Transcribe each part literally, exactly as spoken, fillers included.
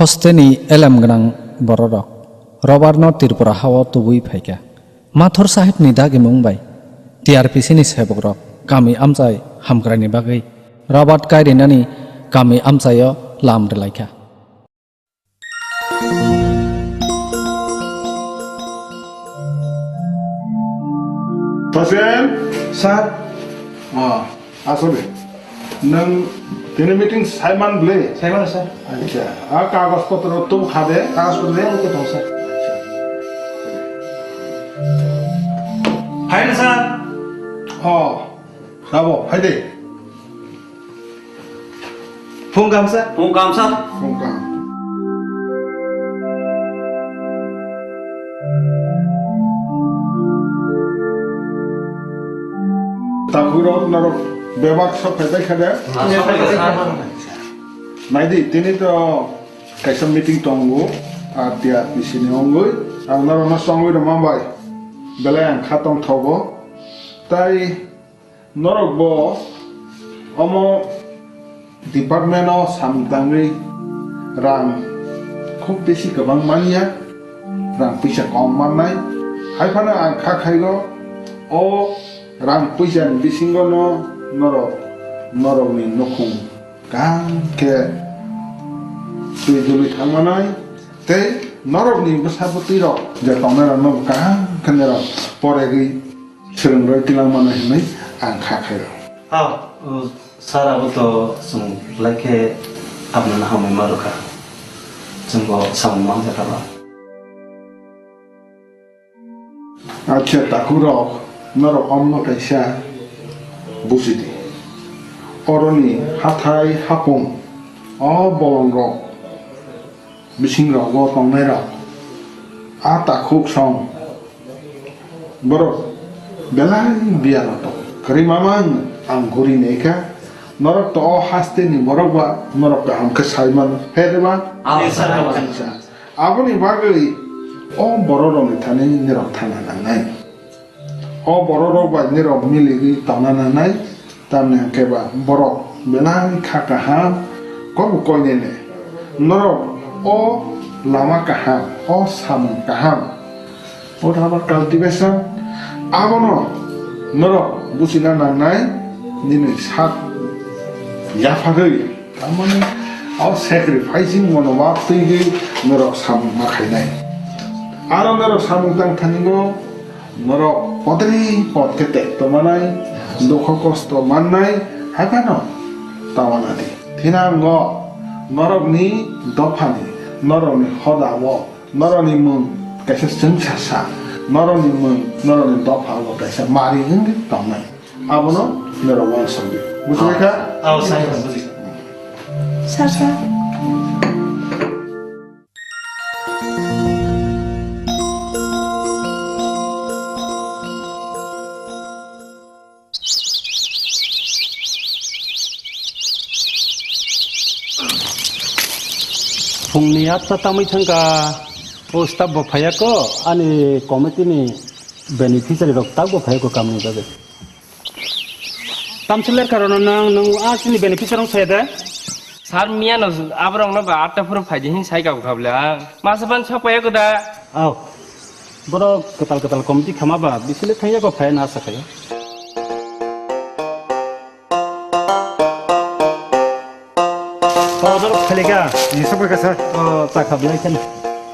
Hasteni elem gwnang bororok Robertno Tripura hao tubui phaikha. Mathur Sahibni dagimung bai T R P C ni sebokrok kami amchai hamkraini bagwi Robert kairinani kami amchaio lam rwlaikha. Tasen? Sir. Ah, asole. Nwng tini meeting saiman ble? Saiman, sir. Acha, a kagoj potro tu khade? Kagoj potro de, oke tong, sir. File, sir. Oh, sabo, hai de. Phung kamsa? Phung kamsa? Phung kam. Takhurok norok bebak sok phaibai kha de? Ah, sok phaibai kha. Naidi, tini to kaisa meeting tongo, ah, T R P C ni ongoi. Ang norokno songwi rwma bai belai ang kha tongthogo. Tai Norok bo omo department o samung tangwi rang khub besi kwbang manya, rang puisa kom mannai. Hai phano ang kha khaio, o rang puisa ni bisingo no norok, norok ni nukhung kaham khe twi dului thangmanai, tei norok ni bwsa bwtwi rok je tongnai rok no kaham khe norok poregwi Swrwng roi tilang mano hinwi ang kha khaio. Ha, o, sir abo to chwng lai khe apnano hamwi ma rwkha. Chwng bo samung man jakha ba. Acha takhurok, norok omno kaisa buji di. Oroni hathai hapung, o bolongrok Bisingrogo tongnairok a takhuk song borok belai biyaro tong. Kwrwi mamang ang guri naikha, norok to o hasteni borok ba norok kaham khe sai mano. He de ba? Yes, sir. Acha. Aboni bagwi o bororokni thani nirok thangna nangnai. O bororok bai nirok miligwi tongna nangnai, tamni hwnkhe ba borok belai kha kaham, kobo koinene. Norok o lama kaham, o samung kaham, o rubber cultivation, abono norok buchina nangnai, nini sak yapharwi, tamani o sacrificing monobhab twiwi norok samung ma khainai. Aro norok samung tang thani no Norok podri pod khe tek tongmanai, dukho kosto mannai, hai phano tawana di. Thinango norokni dophani, norokni hodao, norokni mung kaisa chwngsasa, norokni mung, norokni dophao kaisa mari wngwi tongnai. Abono norok uansukdi. Bujibai kha? Ah, oh, sai, buji. Sir, sir. Phungni atta tamwi thangkha, o staff bo phaiya ko, ani committee ni beneficiary rok tak bo phaiya ko kamni bagwi. Tamswk lerka rwno nwng, nwng a chini beneficiary rok saya de? Sir, miya no aborok no ba atta phuru phaidi hin sai kabo kha bwle ang. Masa ban sok paiya ko da? Aw. Borok kwtal kwtal committee khama ba bisile thangya ko phai na sa khayo. Order khalikha. Ni sokoi kha sir. O, chakha belai kheno.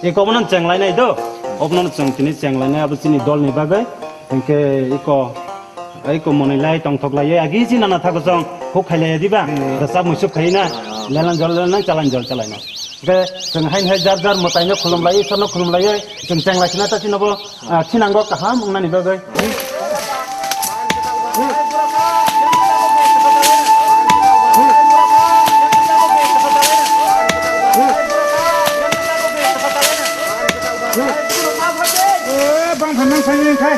Eko bono chenglainai do. Obono chwng tini chenglainai abo chini dolni bagwi. Hinkhe eko, eko monwi lai tongthok lai agi chini nana thago chwng. Khuk khailai diba. Hmm. Rasa muisuk khaina. Lelan jol lelan chalai jol chalai na. Hinkhe chwng hain hai jar jar mwtaino khulum lai, Isorno khulum lai. Chwng chenglai sina ta chini bo. Ah, thinango kaham wngnani bagwi. Eh, bang thanang sai khai.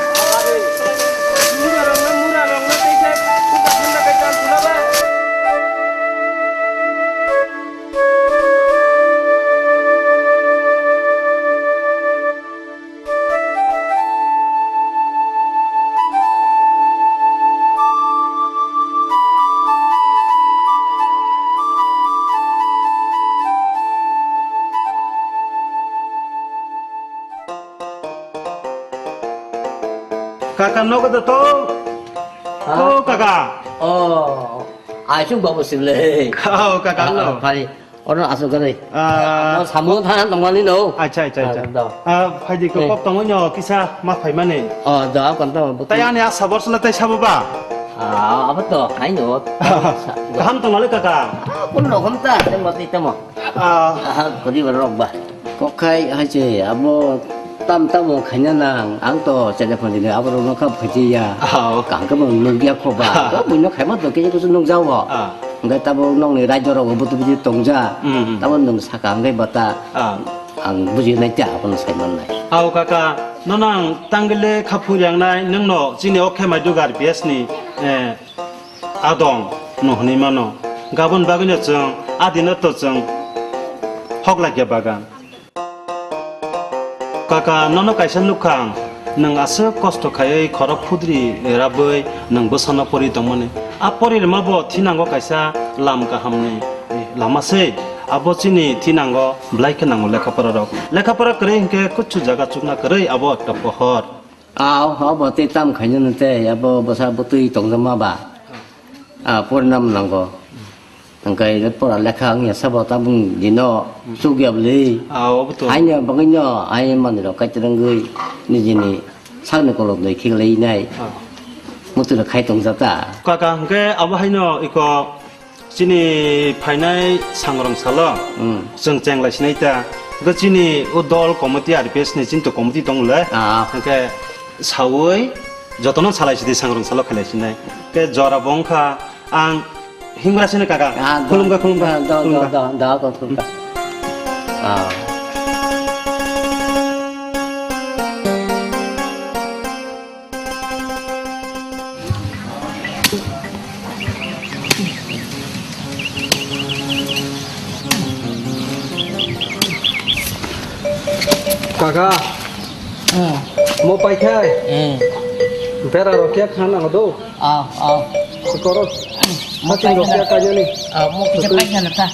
Kaka, nogo da to? Ha? O kaka. Oh, aswk babu sibole. Oh, kaka, no. Ah, phai. Oro aswk gari. Ah. Amo samung thang tongmani no. Acha, acha, acha. Ah, do. Ah, phaidi ko Eh. Kok tongoi no kisa ma phaimani. Oh, do, kon to. Tai ani asa bor sala tai sabo ba? Ah, abo to, hai no. Kaham tongmani kaka. Ah, kun rokom ta, temo, temo. Ah. Ah, gari barok ba. Kok khai hai se, abo tam tamo khaina nang, ang to chele phone dile abo rok no kha phaji ya. Ah, oh. Kaham khe bo nukya kho ba. Ko buino khaima to khe kusu nukjao. Ah. Hingke tabo nokni rajyo rok bo butu buji tongja. Mm, mm. Tabo nwng saka hingke bata. Ah. Ang buji nai ta abono sai man nai. Hao kaka, nono ang tangile kha phuri ang nai, nwng no chini o khe mai dugar P S ni, eh, adong no hwnwi mano. Gabon bagwi no chwng adino to chwng hok laikya bagan. Kaka, nono kaisa nukha ang, nwng aswk kosto khaiwi khorok phudri rabwi nwng bwsano pori tongmani. A pori rwma bo thinango kaisa lam kahamni lama se. Abo chini thinango belai khe nango lekha pora rok. Lekha pora kwrwi hinkhe kuchu jaga chukna kwrwi abo ekta pohor. Aw, abo tei tam khainani tei abo bwsa bwtwi tongjakma ba. Ah, porinam nango. Hingke pora lekha wngya sabo tabuk dino chukya bwlwi. Ah, obo to. Haino bagwino, hai manwirok kaitorogwi nijini sakni kolokdoi khiklai nai. Ah. Muitu rok khai tongjata. Kaka, hingke abo haino iko chini phainai sangrong salo. Hmm. Chwng chenglai sinai ta. Hingke chini o dol committee R P S ni chinto committee tongole. Ah. Hingke sawi jotono salai sidi sangrong salo khailai sinai. Ke jora bo wngkha. Ang hingra sini kaka. Ah, khulumkha, khulumkha, ah, da, da, khulumkha. Da, da, da, khulumkha. Ah. Kaka. Hmm. Mo paikha. Hmm. Bera rok ya khan ang do. Aw, aw. Sikoro. Mo Sachin rok paikha ya na. Kanya ni. Aw, mo kisa paikha na ta.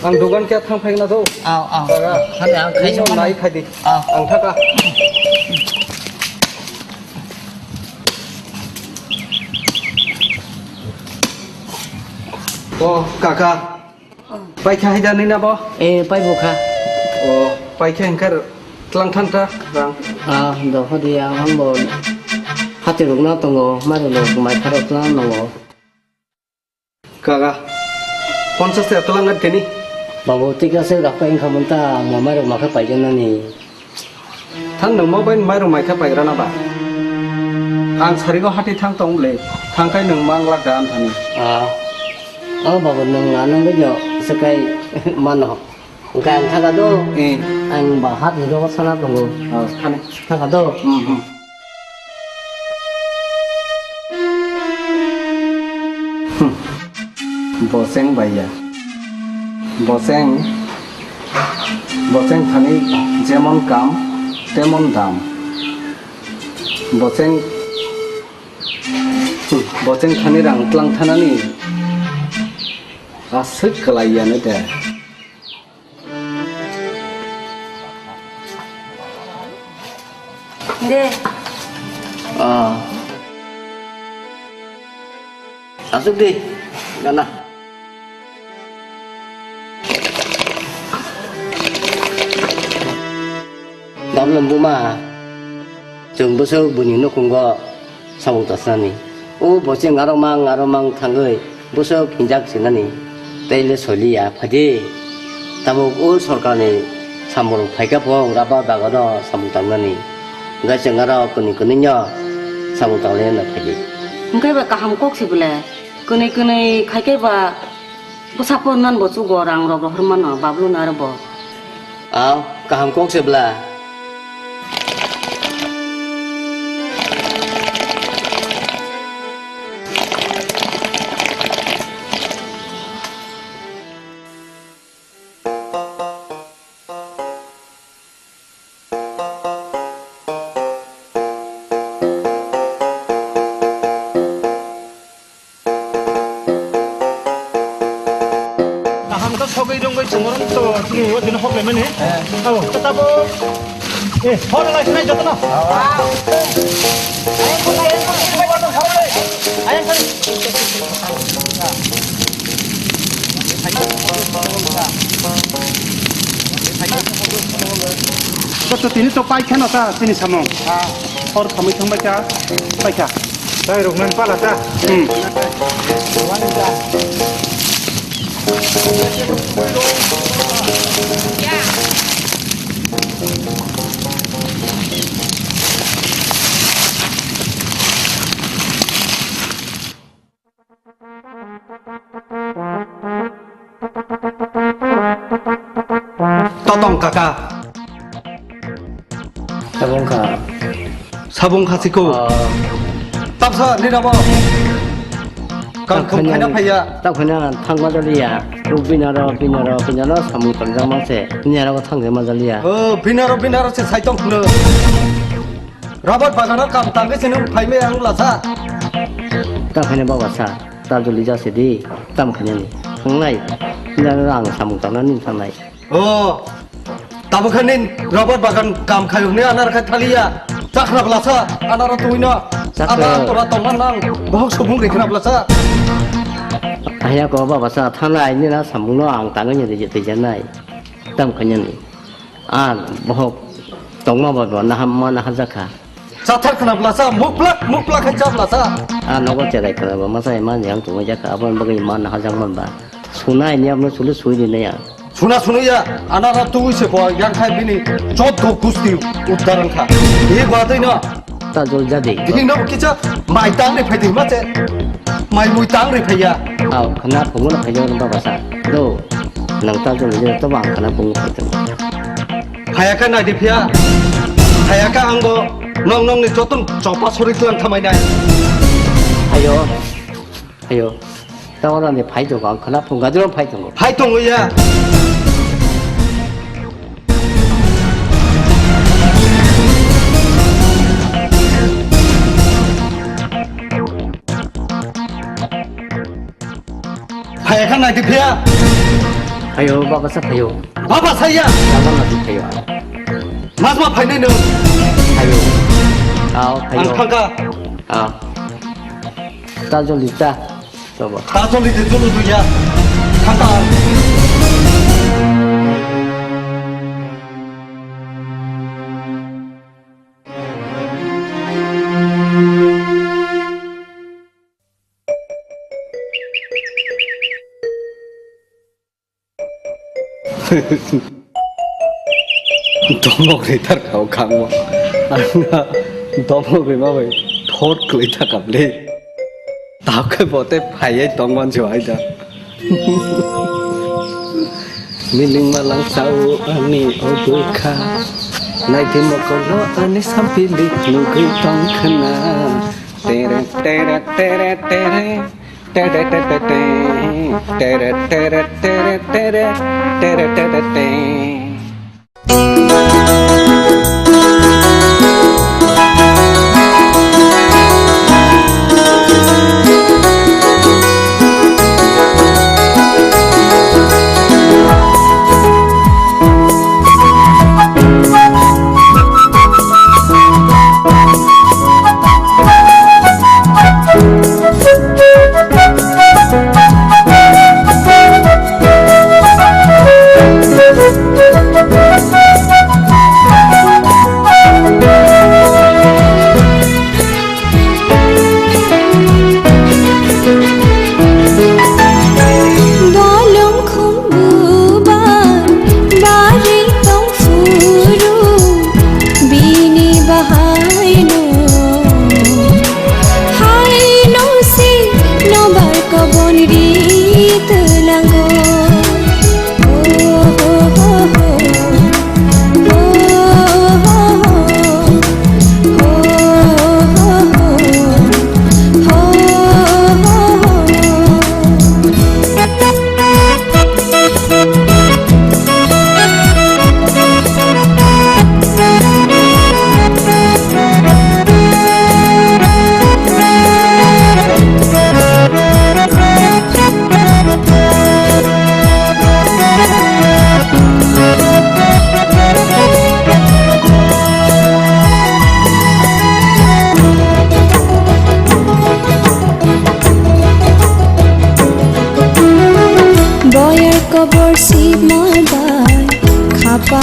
Ang dogan kya thang phaikna do. Aw, aw. Kaka. Hane ang khai Nino nai khai di. Aw. Ang thaka. O kaka. Paikha hai da nini abo? Eh, paibo kha. O, paikha hingkhe tlang than ta rang. Ah, dohodi ang hambo hati rukna tongo, mari rok mai kharo tlang nongo. Kaga, ponchas taka tlang at teni. Babu, tik ase, rakpa wngkha monta, mo mai rok makha paijak nani. Thang nwng mo bai mai rok mai kha paigra na ba? Ang sarigo hati thang tong le, thang kai nwng mang lak da an thani. Ah. Oh, babu, nwng ano bai no, sekai mano. Engka ang thaka do. Eh. Ang ba hat ni dogo sana tongo. Oh, thani. Thaka do. Hmm, hmm. Hmm. Boseng bai ya. Boseng, boseng thani jemon kam, temon dam. Boseng, hmm, boseng thani rang tlang thanani aswk kwlai ya ne de. De. Ah. Asuk di, gana. Bablom buma, chwng bwswk buini nukhungo samung tachani. O bo chwng aro mang, aro mang thangwi bwswk hinjak sinani. Tei le soli ya, phaidi. Tabuk o sorkarni samung phaikha phung rubber bagano samung tangnani. Hwnkhe chwng aro kwnwi kwnwino samung tanglai hwnna phaidi. Hwnkhe ba kaham kok se bwle. Kwnwi kwnwi khai khe ba bwsa pornan bo chugo rang rok rohor mano bablu no aro bo. Aw, kaham kok se bwla. Kaham khe sogwi rwngwi chwng oro to chini Dino hok lemani. Abo, tabo. Eh, hor lai sinai jotono. Ayang kali. Joto tini to pai kheno ta tini samung. Hor khamwi thangbai kha, pai kha. Tei rukmani pala ta. Hmm. Totong kaka. Tabung kha. Sabung khasiko. Ah. Tapsa ni rabo. Kang khum khaina phaiya. Tap khaina thangma daliya. Ruk binaro, binaro, binaro samung tangjak mangse. Binaro thangse ma daliya. Oh, binaro, binaro se saitong khno. Robot bagano kam tangke sini phaime ang lasa. Tap khaina baba sa. Tajuli jase di. Tam khaina ni. Thangnai. Binaro ang samung tangnani thangnai. Oh, tabuk khe nini rubber bagan kam khayo hwnwi anar khai thaliya. Chakra blasa, anar tuino. Chakra. Anar tora tongma nang, bohok subung rikna blasa. Ahya ko baba sa thana aini na samungno ang tangani rije tijanai. Tam khanyani. An bohok tongma ba na hamma na hajakha. Chathar khna blasa, muplak, muplak khai cha blasa. A nogo cherai khna ba masa iman yang tuma jakha, abon bagwi iman hajak man ba. Sunai ni abno sulu sui ni ya. Suna sunu ya, anara tu se bo yang khai bini chot go gusti uddar wngkha. Ye gwa dei no. Tajul jadi. Dini no kicha mai tang ni phai dei ma che. Mai mui tang ri phaiya. Aw, khna phungo no phaiya no baba sa. Do. Nang tajul jadi to bang khna phungo phai tong. Phaiya kha nai di phiya. Phaiya kha ang bo nong nong ni joton chopa sori tulang thamai nai. Ayo. Ayo. Tawara ni phai tongo, ang khna phunga dino phai tongo. Phai tongo ya. Phaiya kha nai di phiya. Phaio, baba sa phaio. Baba saya. Baba na di phaio. Mas ma phainai no. Phaio. Ao, phaio. Ang thangka. Ao. Ta joldi ta. Coba. Ta joldi de joldi ya. Thangka. Domok ri thar kha o khangma. Ang na domok ri ma bai thot kwlai thakam le. Tao khe bo tei phaiwi tongman se hai da. Miling malang sao ani o bwkha. Naidi mokolo ani sampili nugwi tong khna. Tere, tere, tere, tere. Tere, tere, tere, tere. Tere, tere, tere, tere. Tere, tere, tere.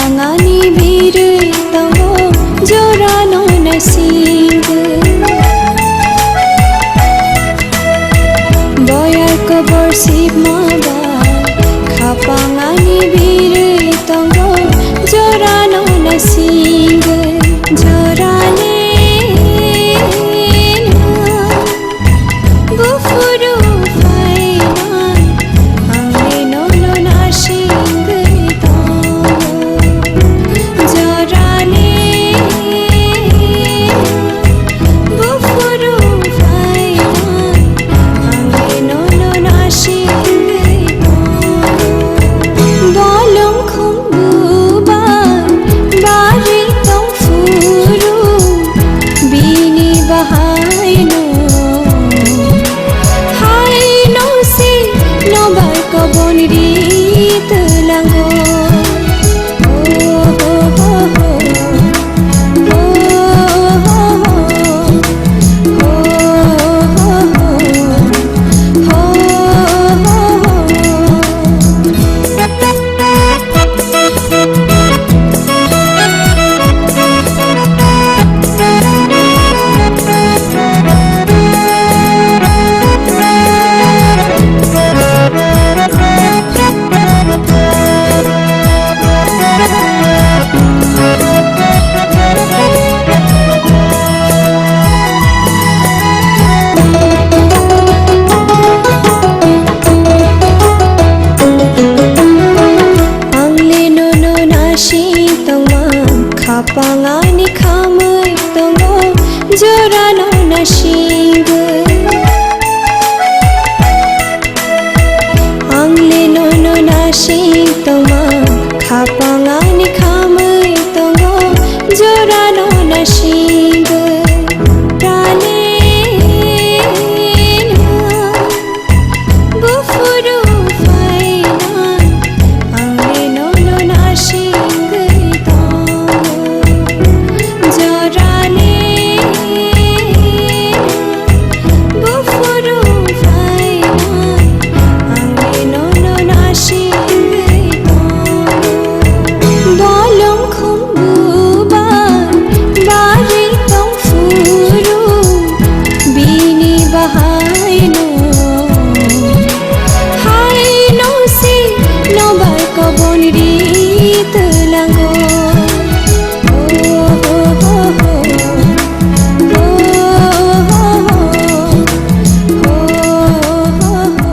Ani birwi tongo jorano naisingwi. Boyar kobor sibma ba khapang ani birwi tongo jorano naisingwi. Jorale no. Buphuru phaina, angni nono nasingwi tongo. Jorani, buphuru phaina, angni nono nasingwi tongo. Bolong khumbu ba, bari tong phuru bini bahaino, haino se nobar kobon ri twlango. Oh, oh, oh, oh. Oh, oh, oh, oh. Ang le nono nasing tongma, khapang ani khamwi tongo, jorano nasingwi. Ang le nono nasing tongma, khapang ani khamwi tongo, jorano nasingwi. Pralina, buphuru phaina, ang le nono nasingwi tongo. Jorani buphuru phaina, ang le nono nasingwi tongo. Bolong khumbu ba bari tong phuru bini bahaino, haino se nobar kobon ri twlango. Oh, oh, oh, oh. Oh, oh, oh, oh. Oh, oh, oh, oh.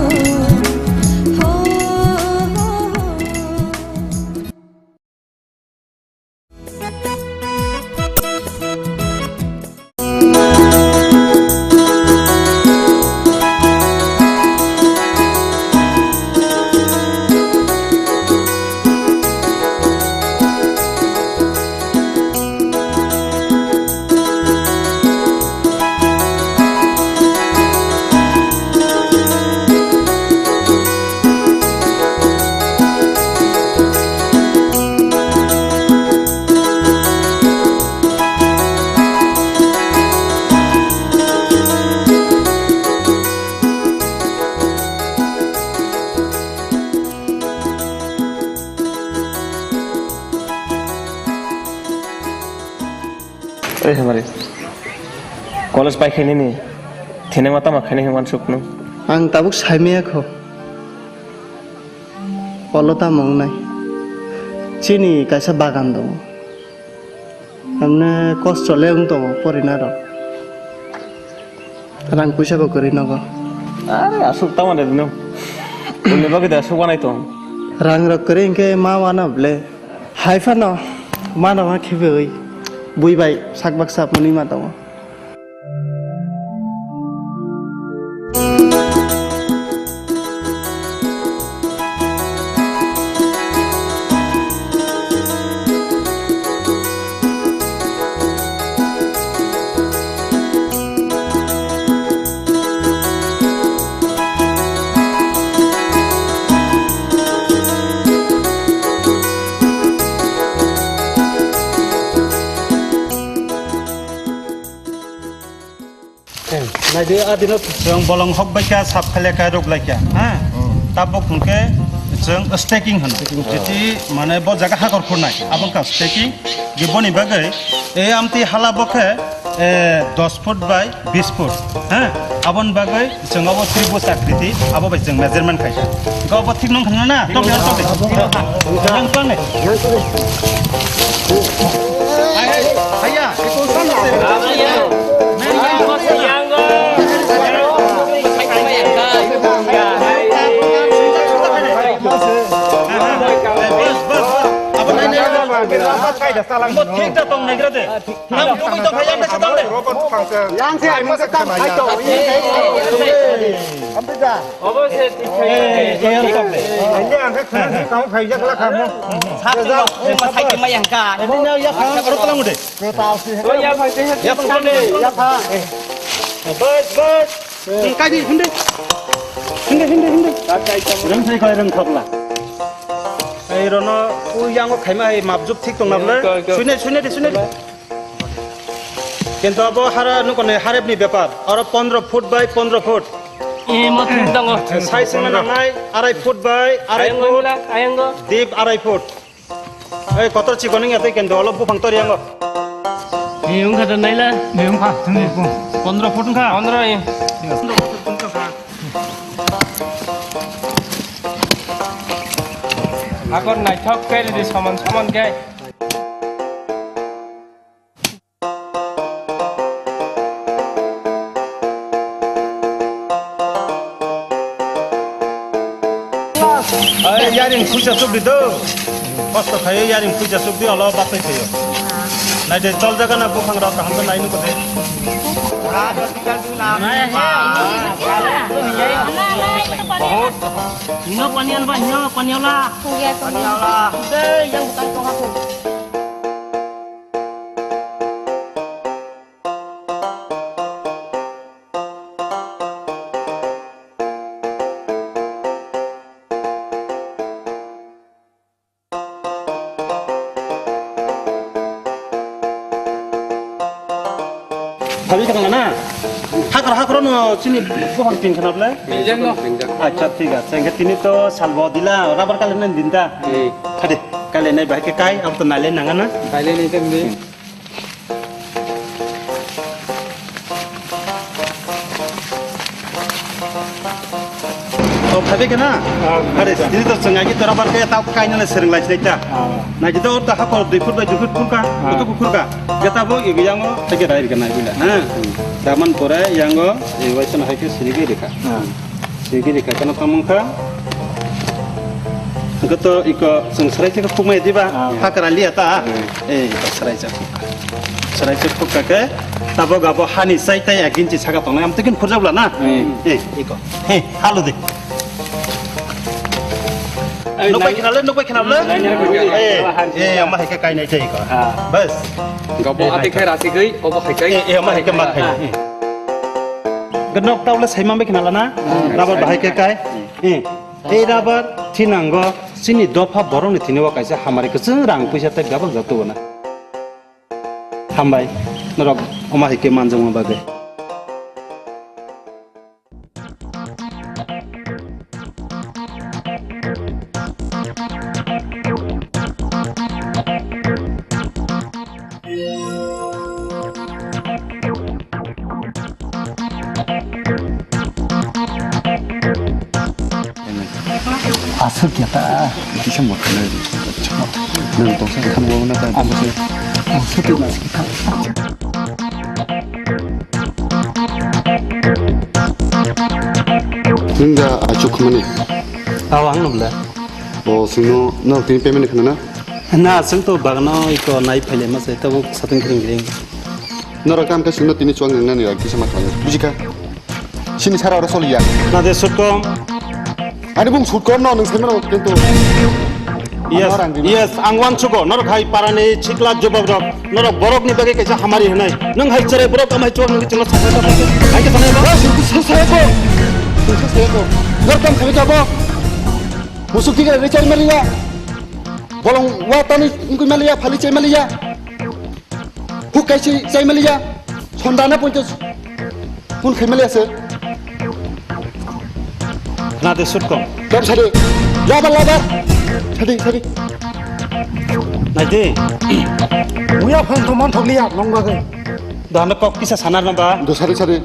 Oi hamari, college pai khainani thinangma tama khainai hwnwi uansuk nung? Ang tabuk saimaya kho. Olo tamo wngnai? Chini kaisa bagan tongo. Amne kosto le wng tongo porina rok. Rang puisa bo kwrwi nogo. Are aswk tamo de nung? Boni bagwi da aswk wanai tong? Rang rok kwrwi hwnkhe ma wana ble. Hai phano mano ma khibiwi bui bai sak baksa mwnwi ma tongo. Naidi, adino chwng bolong hok bai kha, sap khaile kha, ruk lai kha, ha? Tabuk hwnkhe Chwng staking hwno. Jiti mane bo jaga hakor khurnai. Abo wngkha staking. Ge boni bagwi e amtwi hala bo khe, e, dos foot by bis foot. Ha? Aboni bagwi chwng abo tribu chakriti, abo bai chwng measurement khaikha. Go bo thik nung khna na? Tok de, tok de. Yang tong de. Hai, hai, hai, ya. Yang se ang se tam khai to. Obo se thik khai. Ani ang khe khna si tong khai jak la kha mo. Sap tong, ma sai ke ma yang ka. Ani na ya phang aro tlang ude. O ya phang te ya phang te. Ya phang. Bas, bas. Kai di, hindi. Hindi, hindi, hindi. Rang sai kai rang thok la. Ei rono u yang o khai ma ei map jup thik tong na bole. Go, go. Sui nai, sui nai de, sui nai de. Kintu abo hara nukoni harepni bepar. Oro pondro foot by pondro foot. E, mo thum tongo. Size wngna nangnai arai foot by arai foot. Ayang go, ayang go. Deep arai foot. Ei, kotor chikon wngya tei kintu olo buphang tor yango. E, wngkha da naila. E, wngkha, thumni buphang. Pondro foot wngkha? Pondro, e. Hakor naithok khe ridi soman soman khe. Ai, yaring khuisa chukdi do. Kosto khayo yaring khuisa chukdi, olo batwi khayo. Naide chol jaga na buphang rok kaham to nai nuko de. Hino pani alba, hino pani ala. Pani ala. Dei, yang bukan tong aku. Habis ka na? Hakor, hakor no chini buphang tin khana ble? Pinjak no. Acha, thik ache. Engke tini to salbo dila, rubber kale nai dinta. Hmm. Hade, kale nai bahai ke kai, ab to nai le nanga na? Nai le nai tem de. O, phabe khe na? Ah. Are, dini to chwng agi tora bar khe tau kainani sereng lai sinai ta. Ah. Nai jito ta hakor dui foot bai dui foot phurka, ah, kutuk phurka. Jeta bo ibi yango theke rai rikha nai bila. Ha. Hmm. Daman pore yango, e, waisa na hai khe sirigwi rikha. Ah. Sigi di kakano tamung kha. Goto iko chwng sarai se khukmai diba? Ah. Hakra liya ta? Hmm. Eh, iko sarai se khukha. Sarai se khukha ke, tabok abo hani sai tai ek inchi saka tongnai, amtwi kin phurjak bla na? Hmm. Eh, iko. He, halo de. Ai, nokbai nai- khinale, nokbai khinale. Nai- nai- nai- Eh, eh, ama hai ke kainai tai iko. Ah. Bas. Gobo eh, ati hai khai ka. Rasi gwi, obo hai kai. Eh, eh, ama hai ke mak khai. Ah. Eh. Genok tau le saimang bai khna lana. Hmm. Rubber bahai khe kai. Hmm. Eh. Ei rubber thinango chini dopha borokni thini o kaisa hamari kwchwng rang puisa tei bebak jatuguna. Hambai, norok omo hai khe manjakma bagwi. Aswk ya ta. Kisa motha nai. Nang tongsa khamgo na ta. Aswk ya ta. Nung da achuk mani. Aw, ang nubla. O, sino, no, tini payment khana na? Na, aswk to bagno iko nai phaile ma se, tabuk satung kring kring. Norok kam ka sino tini chuang nang nani, kisa ma thang. Bujikha? Sini sara ora soliya. Na de sutkom. Ani bung sutkom no, nung semero kintu. Yes, ano rang di yes, ang wan sugo. Norok hai parani chikla jobab rok. Norok borok ni bagwi kaisa hamari hinai. Nwng hai cherai borok, am hai chuak nwng chwngno sakha sakha. Hai khe sanai ba? Wah, sungku sasaya ko. Sungku sasaya ko. Norok tam khabi jabo. Musuk tiga rechai maliya. Bolong wa tani wngkui maliya, phali chai maliya. Huk kai chai, chai maliya. Sondana ponchas. Kun khai maliya se. Khna de sutkom. Kam sade. Labar, labar. Sadi, sadi. Naidi. Muya phang to man thokliya, nong bagwi. Dano kok kisa sanar na ba? Do sadi, sadi.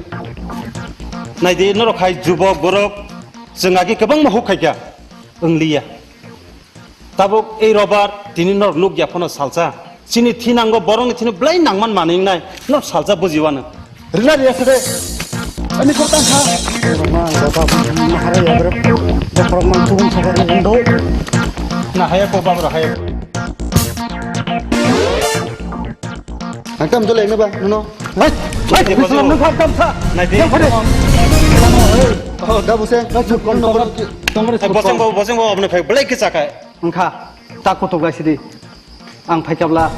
Naidi, norok hai jubok, borok, chwng agi kwbangma huk khaikha. Wngliya. Tabuk ei robar, tini norok nukya phano salsa. Chini thinango borokni thini belai nangman manwi wngnai, no salsa bujiwano. Rila riya sade. Ani kok tang kha. Borok ma ang baba mahara ya bre. Borok ma kubung sakar ni undo. Na haya ko babra haya. Ang tam jole ne ba, no. Hai, hai, Nai, nai, nai, nai, nai, nai. Nai, nai. Yang pada. Oh, da buse. Tongore, tongore, Eh, boseng bo, boseng bo, abone phai belai ke chakai. Wngkha, ta kutuk lai sidi. Ang phaikabla.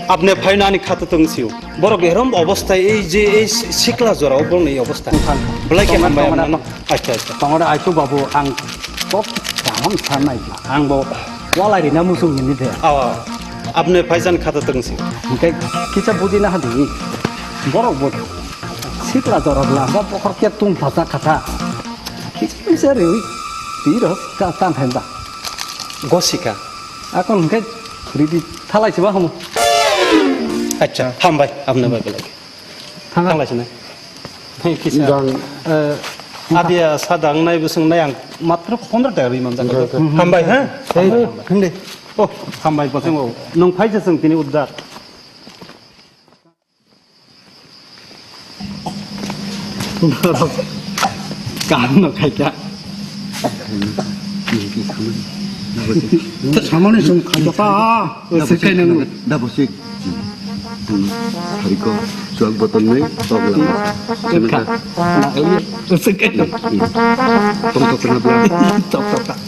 Apne phaino ani khata tong sio. Borok erom obostai ei je ei si-, sikla jorao borokni ei obostai. Wngkha. Belai khe Tongna, hambai tongna. Apnano. Acha, acha. Tongna aitu babu ang kok kaham sanai. Ang bo walai rina musung ni de. Awa. Apne phaisan khata tong sio. Hingke kisa bujina hadi. Borok bo sikla jorok la ba bokhor ke tung phasa khatha. Kisa kisa rewi. Tiro ka tan thenda. Gosika. Akon hingke ridi thalai siba homo. Acha, hambai, apne bai belai. Thang. Thang lai sini. Hei, kisa. Dang. Eh, adia sadang nai bwswng nai ang matro pondro taka rwi manjak. Enggak, enggak. Hambai, ha? Hei, hindi. Oh, hambai, boseng, oh. Nung phai se sung tini udar. Kaham no khai kya? Samani sung khai kya ta? Sik khai nang. Da bosik. Hariko suak botol ni tok la. Ka. Na, ini sik khai nang. Tong tok kena bla. Tok tok tok.